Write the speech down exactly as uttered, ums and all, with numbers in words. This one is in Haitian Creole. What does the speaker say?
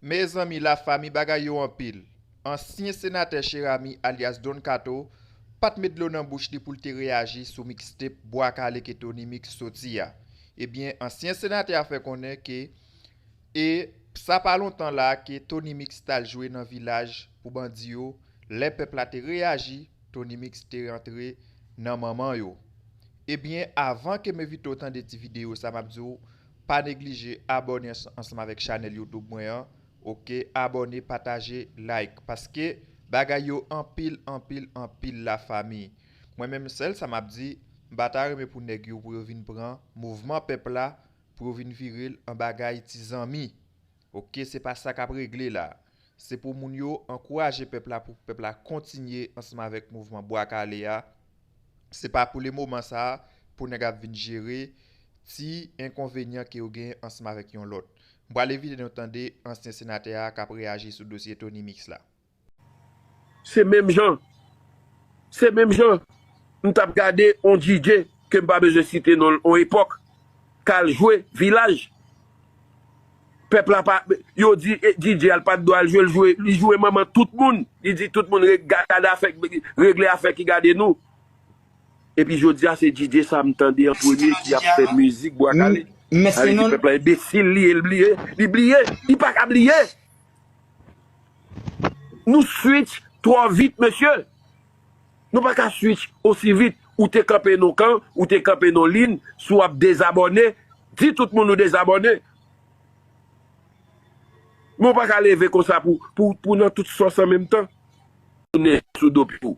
Mezanmi, lafanmi, bagay yo anpil. Ansyen senatè Cheramy alyas Don Kato pa t met dlo nan bouch li pou l te reyaji sou mixtape Bwa Kale ke Tony Mix soti a. Ebyen, ansyen senatè a fè konnen ke, e sa pa lontan la ke Tony Mix t al jwe nan vilaj pou bandi yo, lè pèp la te reyaji, Tony Mix te rantre nan manman yo. Ebyen, avan ke m envite w tande ti videyo sa m ap di w, pa neglije abòne ans-, ansanm avèk chanèl YouTube mwen an. Oke, abòne, pataje, like, paske bagay yo anpil, anpil, anpil, lafanmi. Mwen menm, sèl sa m ap di, m pa ta renmen pou nèg yo, pou yo vin pran mouvman pèp la, pou yo vin vire l an bagay ti zanmi. Oke, se pa sa k ap regle la. Se pou moun yo ankouraje pèp la, pou pèp la kontinye ansanm avèk mouvman Bwa Kale a. Se pa pou le moman sa a, pou nèg ap vin jere ti enkonvenyan ke yo genyen ansanm avèk yon lòt. M pral envite nou tande ansyen senatè a k ap reyaji sou dosye Tony Mix la. Se menm jan. Se menm jan. M t ap gade on D J ke m pa bezwen site non l, on epòk, k al jwe vilaj. Pèp la pa, yo di, eh, D J a l pa t dwe al jwe, l jwe, li jwe manman tout moun. Li di tout moun re-, gad afè, regle afè ki gade nou. Epi jodi a se D J sa m tande an premye ki ap fè mizik Bwa Kale. Sa vle di pèp la enbesil, li ye, li bliye, li bliye, li pa ka bliye. Nou switch twò vit, mesye. Nou pa ka switch osi vit. Ou te kanpe nan kan, ou te kanpe nan lin, si w ap dezabòne, di tout moun ou dezabòne. Men w pa ka leve konsa pou, pou, pou nan tout sòs an menm tan. Tounen sou do pye w.